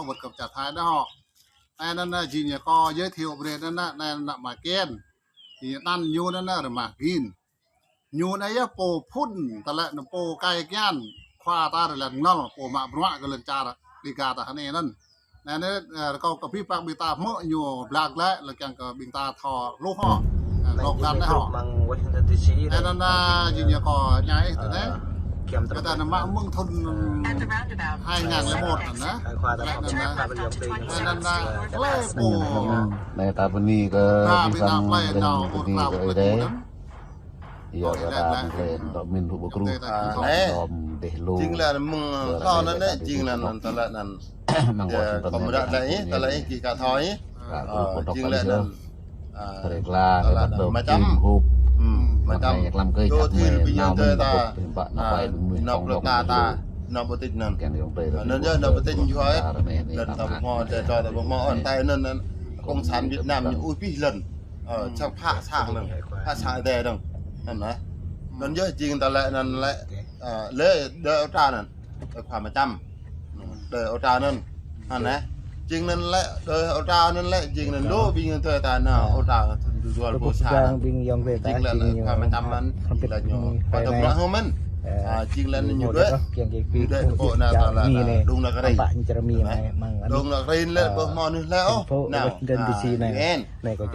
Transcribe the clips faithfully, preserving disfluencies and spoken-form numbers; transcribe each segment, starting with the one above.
Wơ̆t kơ pơčah Thái đah hŏ. Anai anŭn, a, jing ñu kâo giới thiệu brơi anŭn, a, anai anŭn Ama Ken. Jing ñu anăn ñu anŭn, a, Rơmah Gin. Ñu anai yơh pô phŭn, tơlơi anŭn pô kai kian. Khua ta rơlan nol, pô mă bruă kơ lŏn čar Dega ta anai anŭn. Anai anŭn, a, rơkâo kơ abih bang ƀing ta hmư̆ ñu blah glaĭ, lĕ kiăng kơ ƀing ta thâo hluh hŏ. A, lŏk găn anai hŏ. Anai anŭn, a, jing ñu kâo ñai tơ anai. Kơ ta anŭn mă mơ̆ng thŭn hai ngàn lẻ một anŭn, a. Anŭn, a, anŭn, a, tơlơi pô. Anai ta bơni kơ ƀing sang, bơni kơ Ơi Adai. Yua kơ ta mơ̆ng tơlơi dŏ mơ̆n hŭ bơkruh. Dŏm dêh lu. Jing lĕ mơ̆ng hlâo anŭn, jing lĕ anŭn tơlơi anŭn. Mơ̆ng Washington kâo mơ̆ ră lĕ, tơlơi ki ka thâo. Jing lĕ anŭn. Rơkla, tơlơi anŭn mơčăm. Mơčăm. Dŏ thil ƀing ñu tơ ta. Nŏp lŏk ta ta. Nŏp ƀu tĭt anŭn. Anŭn yơh nŏp ƀu tĭt ñu hoi. Lŏn ta ƀu hmâo, ta ƀu hmâo ôn tai anŭn anŭn. Cộng sản Việt Nam ñu ui pih lŏn. Ơ, čang phă sang anŭn. Phă sang Ơi Adai dơ̆ng. Anŭn anai. Anŭn yơh jing tơlơi anŭn lĕ. Ơ, lĕ đơi ôtra anŭn. Đơi khua mơčăm. Đơi ôtra anŭn. Anŭn anai. Jing anŭn lĕ, đơi ôtra anŭn lĕ, jing anŭn lu ƀing ñu tơ ta anŭn, ôtra anŭn thŭn dua rơbâo sa. Jing lĕ anŭn khua mơčăm anŭn, lĕ ñu. Khua tơbră hơmăn. A, jing lĕ anŭn ñu đuaĭ. Ñu đuaĭ kơ pô anŭn ta lĕ anŭn, đung anŭn kơ rĭ. Đung anŭn kơ rĭ lĕ, ƀu hmâo anŭn lĕ ôh. Anŭn.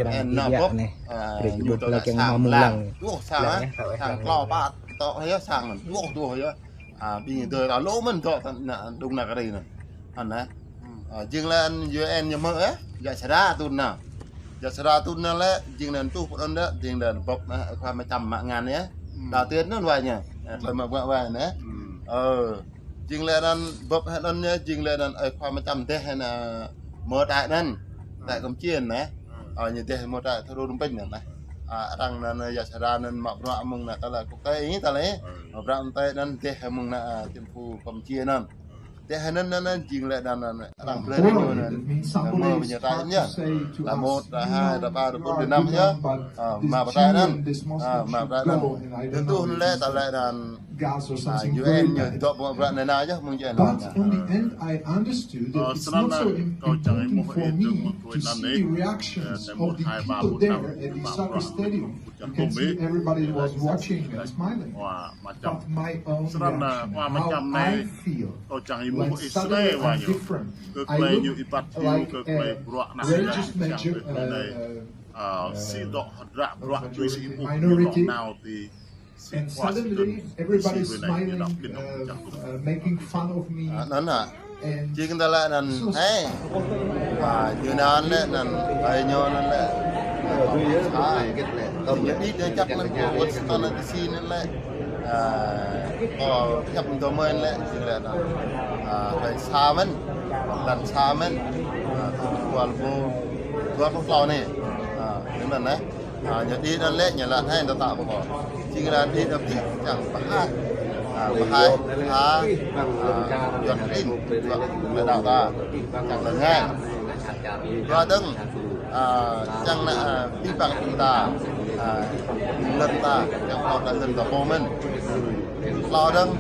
Anŭn anŭn bŏk. A, ñu tơlơi sang lăng. Duh sang, a. Sang klâo pă, tŏ hơyơh sang anŭn. Duh, duh hơyơh. A, ƀing ñu tơ ta lu mơ̆n tŏ ta anŭn, đung anŭn kơ rĭ anŭn. Anŭn anai. A, jing lĕ anŭn U N ñu hmư̆, a, Yă Sara tŭ anŭn. Yă Sara tŭ anŭn lĕ, jing lĕ anŭn tŭ pơ anŭn lĕ, jing lĕ anŭn bŏk, a, khua mơčăm mă ngăn yơh. Đa tiết anŭn wai ñu. A, tơlơi mă bruă wai anŭn. Ơ. Jing lĕ anŭn bŏk hă anŭn ñu, jing lĕ anŭn, ơ, khua mơčăm dêh anŭn, a, mơ̆ tai anŭn. Tai Campuchia anŭn. A, ñu dêh mơ̆ tai thâo rơmbênh anŭn. A, arăng anŭn Yă Sara anŭn mă bruă mơ̆ng anŭn tơlơi quốc tế, tơlơi. Mă bruă mơ̆ng tai anŭn dêh mơ̆ng anŭn, a, chính phủ Campuchia anŭn. Dêh anŭn anŭn anŭn jing lĕ anŭn anŭn arăng blơi ñu anŭn. Mơ̆ ƀing ñu tai ñu. Đa một, đa hai, đa ba, đa bốn, đa năm ñu. A, mă bruă tai anŭn. A, mă bruă tai anŭn. Tơl tuh anŭn lĕ tơlơi anŭn. A, U N ñu dŏ mă bruă anŭn anŭn yơh mơ̆ng U N anŭn. Ơ, snăn anŭn kâo čang ih mơ̆ ih tŭ mơ̆ng kâo anŭn ih. Ơ, đa một, hai, ba, bốn, năm, mă bruă. Because everybody was watching and smiling. But my own reaction, how I feel when suddenly I'm different. I look like a registered major, uh, uh, uh, minority. And suddenly everybody is smiling, uh, uh, making fun of me. Anŭn anŭn. Jing tơlơi anŭn, ơ. A, ñu anŭn lĕ anŭn, ơ, ñu anŭn lĕ. A, ñu đĭ đơi čăp anŭn, kơ Washington D C anŭn lĕ. A, kâo pơhiăp tơ mơ̆n lĕ, jing lĕ anŭn. A, lĕ sa mơ̆n, lăn sa mơ̆n. A, dua rơbâo, dua rơbâo klâo anai. A, ñu anŭn lĕ. A, ñu đĭ anŭn lĕ, ñu lăi hai anŭn ta ƀu hmâo. Jing lĕ đĭ anŭn pĭ čang pơhaih. A, pơhaih, a, a, Yuăn klin, Yuăn klin đăo ta. Čang lĕ ngai. Dua dơ̆ng, a, čang anŭn, a, pĭ păng pĭ ta. A, lŏn ta, čang pơhaih lŏn ta pô mơ̆n. Klâo dơ̆ng,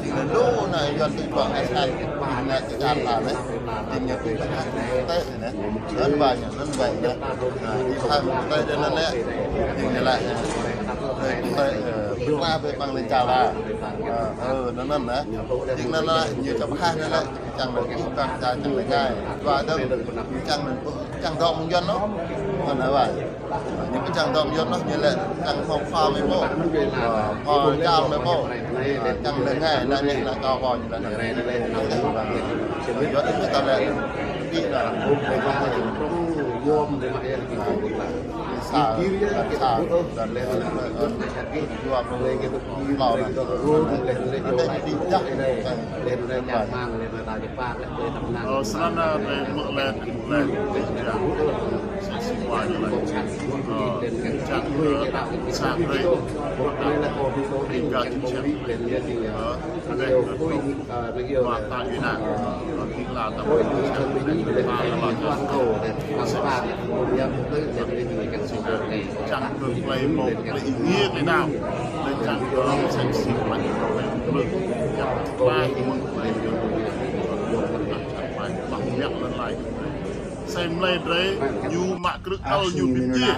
jing lĕ lu anŭn Yuăn tui păng ai sai, anŭn tui čar ta anai. Jing ñu tui păng ai sai. Anŭn wai ñu, anŭn wai ñu. A, ih pơhaih mơ̆ng tơlơi anŭn lĕ, jing ñu lăi, ơ, tơlơi, ơ, pơkra ƀơi ƀăng lĕ čar ta. Ơ, ơ, anŭn anŭn lĕ. Jing anŭn lĕ, ñu čang pơhaih anŭn lĕ, čang lĕ ih păng čar čang lĕ ngai. Dua dơ̆ng, ñu čang lĕ, čang dŏ mơ̆ng Yuăn anŭn. Anŭn wai. Ñu ƀu čang dŏ mơ̆ng Yuăn anŭn, ñu lĕ čang hmâo khua mơ̆ pô. Ơ, hmâo čar mơ̆ pô. Ơ, čang lĕ ngai, lăi ñu lăi kâo pô ñu lăi. Yuăn anŭn ta lĕ. Đĭ anŭn. Sa, sa, dan lĕ, ơ, dua puluh klâo anŭn. Anŭn đĭ pĭ čang. Ơ, snăn anŭn, ơ, drei mơ̆ lĕ, lĕ, lĕ, čang. Sa si wa ñu lĕ. Ơ, čang, ơ, sa drei. Tinggal čang. Ơ, lĕ, ơ, wa ta ih anŭn. Ơ, tinggal ta. Ơ, tinggal ta. Čang kơ klei mơ̆ klei ih ngiê klei nao. Lĕ čang kơ sĕ si wa ñu lĕ. Yang ba mơ̆ klei ñu. Lăn lai. Sem lĕ drei ñu mă krư̆ kăl ñu bi djai.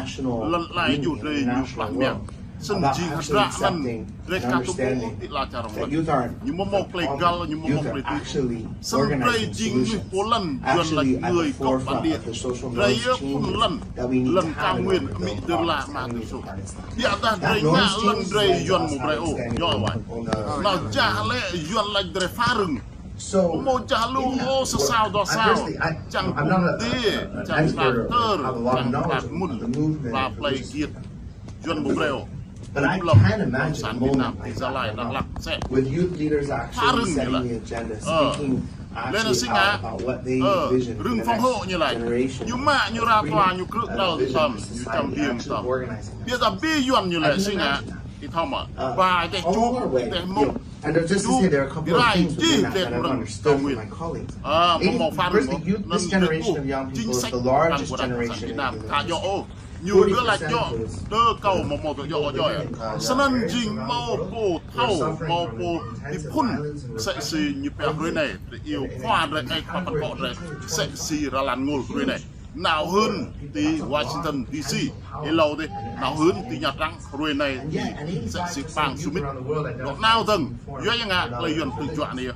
Lăn lai ñu drei ñu plah mă. Snăn jing hơdră anăn drei ka tŭ ƀuh ti ala čar rŏng lăn. Ñu mâo mâo klei găl, ñu mâo mâo klei tŭ. Snăn drei jing mnuih pô lăn, Yuăn lač người cộng bản địa. Drei yơh phŭn lăn, lăn cao nguyên, amĭ dơr la ama dơr sô. Ƀiădah drei ngă lăn drei Yuăn mâo brei ôh, yơh wai. Nao jah lĕ Yuăn lač drei phá rừng. Mâo jah lu ôh, sa sao dua sao, čang pŭng dê, čang tractor, čang plat mŭn, pla plei giêt. Yuăn mâo brei ôh. Lăm cộng sản Việt Nam, ti Gia Lai, Đắk Lắk, sĕ. Phá rừng ñu lač. Ơ. Lĕ anăn si ngă. Ơ, rừng phòng hộ ñu lač. Ñu mă, ñu ra tòa, ñu krư̆ kăl tăm, ñu čăm biêng tăm. Ƀiădah bi Yuăn ñu lĕ si ngă. Ih thâo mơ̆? Ba dêh čŭ, dêh mŭk. And just to say, there are a couple of things within that that I want to stress to my colleagues. Ơ, mâo mâo phá rừng. First, the youth, this generation of young people is the largest generation in the United States. Ñu kơ lač djŏ, tơ kâo mâo mâo tơ djŏ djŏ. Snăn jing mâo pô thâo, mâo pô ti phŭn, sĕ si ñu pia hruê anei, drei iêu khua drei, ơ khua păn kŏ drei, sĕ si Ralan Ngôl hruê anei. Nao hưn ti Washington D C, êlâo dih, nao hưn ti Nha Trang, hruê anei ti sĕ si pang summit. Nao dơ̆ng, yua ya ngă klei Yuăn tŭ juă anei yơh.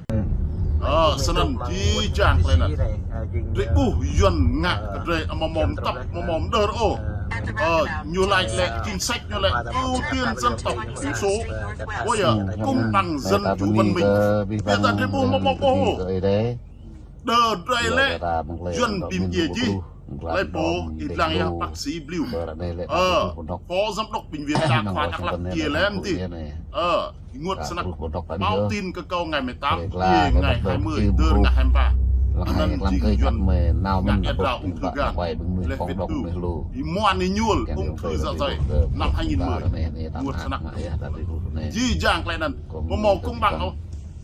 Ơ, snăn jih jang klei anăn. Drei ƀuh Yuăn ngă kơ drei amâo mâo mtăp, amâo mâo mđơr ôh. Ơ, ñu lač lĕ chính sách ñu lĕ ưu tiên dân tộc thiểu số. Ơ yơh, công bằng dân chủ văn minh. Ƀiădah drei ƀuh amâo mâo ƀuh ôh. Đơ drei lĕ, Yuăn bi mdjiê jih, hlei pô, ih dlăng yơh bác sĩ Bliu. Ơ, phó giám đốc bệnh viện đa khoa Đắk Lắk djiê lĕ mdih. Ơ, ênguôt snăk. Báo tin kơ kâo ngày mười tám, djiê ngày hai mươi, dơr ngày hai mươi ba. Anăn jing Yuăn ngă êa drao ung thư gan, leh wĭt ư. Ih muăn ih ñuôl ung thư dạ dày năm hai nghìn mười. Ênguôt snăk. Jih jang klei anăn, amâo mâo công bằng ôh.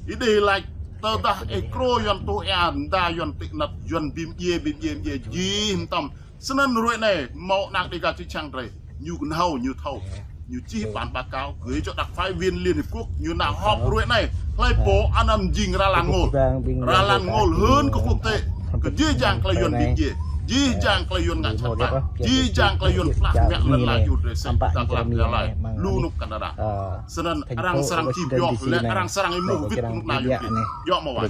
Ih đei lač, tơdah ih krô Yuăn tuh êa, mda Yuăn ti anăp, Yuăn bi mdjiê, bi mdjiê, mdjiê, jih mtam. Snăn hruê anei, mâo anak Dega čư̆ čhiăng drei. Ñu knhâo, ñu thâo. Ñu čih bản báo cáo, gửi cho đặc phái viên Liên Hiệp Quốc, ñu nao họp hruê anei. Hlei pô anăn jing Ralan Ngôl. Ralan Ngôl hưn kơ quốc tế. Kơ jih jang klei Yuăn bi mdjiê. Jih jang klei Yuăn ngă jhat ƀai. Jih jang klei Yuăn plah mă lăn ala čar drei sĕ Đắk Lắk, Gia Lai. Lu anôk Canada. Snăn arăng srăng čih pioh, leh arăng srăng êmuh wĭt kơ anôk anăn yơh. Yơh mâo wai.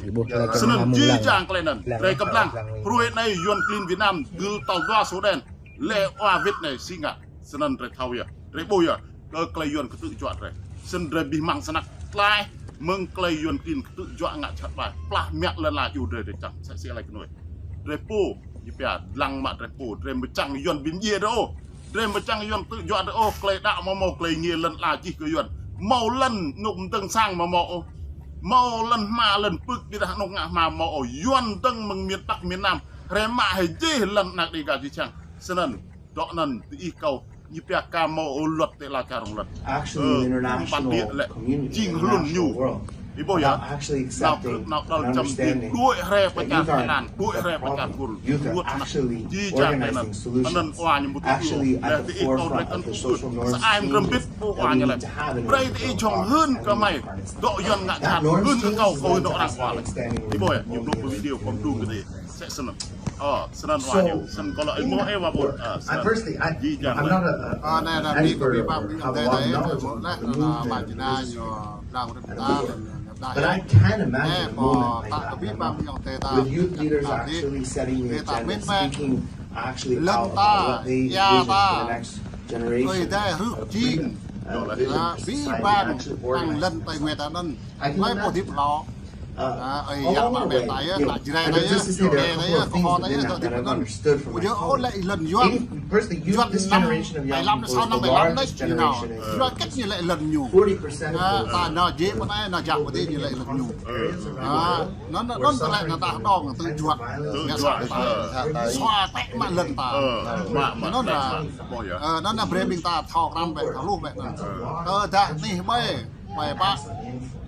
Snăn jih jang klei anăn, drei kăp lăng. Hruê anei Yuăn klin Việt Nam gưl tal dua sổ đen. Leh wa wĭt anei si ngă. Snăn drei thâo yơh. Drei ƀuh yơh. Kơ klei Yuăn ktư̆ juă drei. Snăn drei bi hmăng snăk tlaih mơ̆ng klei Yuăn klin ktư̆ juă ngă jhat ƀai. Plah mă lăn ala čar drei, drei čang. Sĕ si lač knuih. Drei pô, ñu pia dlăng mă drei pô, drei mčang Yuăn bi mdjiê drei ôh. Drei mčang Yuăn ktư̆ juă drei ôh, klei đăo amâo mâo, klei êngiê lăn ala jih kơ Yuăn. Mâo lăn anôk mdơ̆ng sang amâo mâo ôh. Mâo lăn hma lăn pưk, ƀiădah anôk ngă hma amâo mâo ôh. Yuăn dơ̆ng mơ̆ng miền Bắc miền Nam. Hrĕ mă hĕ jih lăn anak Dega čư̆ čhiăng. Snăn, dŏ anăn diih kâo, ñu pia ka mâo ôh luật ti ala čar rŏng lăn. Ơ, bản địa lĕ, jing hlŭn ñu. Ih ƀuh yơh. Nao krư̆ nao đăl čăm biêng, đuĕ hrĕ pơ čar Thái Lan, đuĕ hrĕ pơ čar Kur, ênguôt snăk. Jih jang klei anăn. Anăn wa ñu mŭt ư. Leh diih kâo drei kăn ƀuh ư. Sa ai mdrăm bĭt ƀuh wa ñu leh. Brei diih jhŏng hưn kơ mơi. Dŏ Yuăn ngă jhat, hưn kơ kâo, kâo hưn dŏ arăng wa leh. Ih ƀuh yơh, ñu blŭ pơ video kâo mđung kơ diih. Sĕ snăn. Ơ, snăn wa ñu. Snăn kâo lŏ êmuh ih wa ƀuh. Ơ, snăn. Jih jang leh. Ơ, anei, anei, bi, bi, ba, bi, ƀing ta, ta, ƀuh leh, anăn, ba, jing anăn, ñu, dlăng, rĭm ta, anăn, ñu, dlăng, yơh. Anei, pô, ta, ta, bi, ba, ƀing ta, ta, ta, ta, mĭn mơ̆. Lăn ta, êa ta. Ơi, ta, rŭ, jing. Ơ, bi, ba, tăng lăn Tây Nguyên ta anăn. Hlei pô hơdip hlâo. Ơ, ơi, yă mă ƀĕ ta yơh, ta Jrai ta yơh, Êđê ta yơh, kơ hŏ ta yơh, ta hơdip anăn. Ƀu djơ̆ ôh lĕ ih lăn Yuăn. Yuăn năm bảy lăm, sáu năm bảy lăm anei, ñu nao. Yuăn kĕt ñu lĕ lăn ñu. Ơ, ta nao jĕ pơ anei, nao jăk pơ adih ñu lĕ lăn ñu. Ơ, anăn, anăn ta lĕ anăn ta hơđong tŭ juă. Tŭ juă. Sua tĕ mă lăn ta. Ơ, mă, mă, anăn tĕ mă. Ơ, anăn brei ƀing ta thâo krăm bĕ, thâo hluh bĕ anăn. Tơdah anih ƀai, ƀai pă.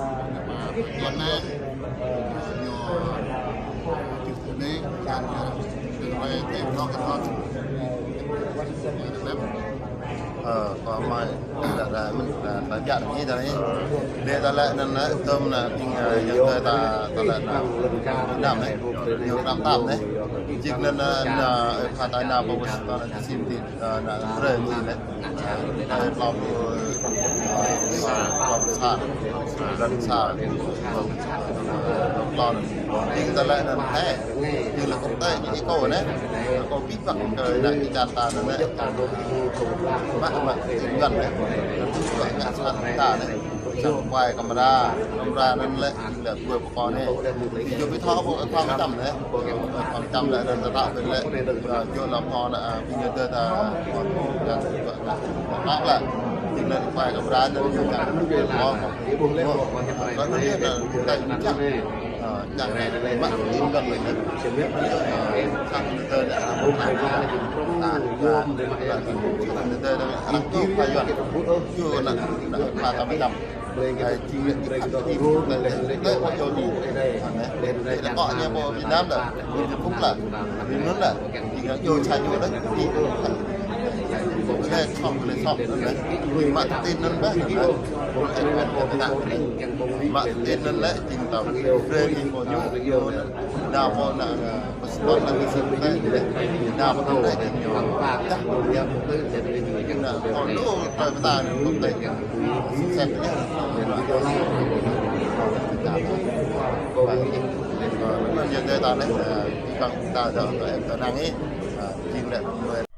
Tuan na, ñu, ñu, ñu, Ơ, kâo mai, ta, ta, ta, ta jăk anai, ta anai. Lĕ ta lĕ anŭn lĕ, tơm anŭn, ƀing, ơ, yang ta, ta, ta lĕ anŭn. Năm anai, ñu năm tap anai. Jik anŭn, ơ, anŭn, ơ, pha tai anŭn, pô bơs, ta anŭn, sim ti, ơ, anŭn, brơi ti anai. Ơ, lom, ơ, lom sa, lom sa, lom sa, lom sa. Jing ta lĕ anŭn, hă. Jing lĕ kâo tơña, jing kâo anai. Kâo ƀu Băk kơ ană čar ta anŭn lĕ. Mă, mă, jing găn lĕ. Anŭn ƀu djơ̆ ngă sat ta anŭn. Sang kuai kamera, kamera anŭn lĕ, jing lĕ ƀuh pơkŏn anai. Či yua ƀu thâo, ƀu thâo mơtam anŭn. Thâo mơtam lĕ, anŭn ta ta ƀing lĕ. Ơ, yua lăp thâo anŭn, ơ, ƀing ñu ta ta, ta, ta, ta, ta, ta, ta, ta, jing lĕ kuai kamera anŭn, jing lĕ ƀuh. Ơ, anŭn yơh, anŭn ta jing. Ơ, čang anai, mă tin găn lĕ anai. Ơ, sang tơ anai, ta, ta, ta, ta, ta, ta, arăng kơ pha yuan. Yua anŭn, anŭn pha ta mơtam. Ơ, jing lĕ, jing lĕ, jing lĕ, jing lĕ, jing lĕ, jing lĕ, jing lĕ, jing lĕ, ñu pô Việt Nam dah. Ñu pŭk lah. Ñu anŭn lah. Jing lĕ, yua ča yua dah. Jing lĕ, lĕ, sŏk, lĕ, sŏk, anŭn lah. Mă tin anŭn ƀah, anŭn lah. Mă tin anŭn lĕ, jing ta brơi tin pô ñu, ñu anŭn. Nao pô anŭn, ơ, pơsơnŏt anŭn kơ sĭt tĕ, nao pô anŭn lĕ jing ñu. Dah, anŭn, pô lu, tơlơi pơtă anŭn, pô tĕ. Sĭt tĕ. Anŭn ñu tĕ ta anai, ơ, ƀing ta dah, ơ, em ta năng ih, ơ, jing lĕ.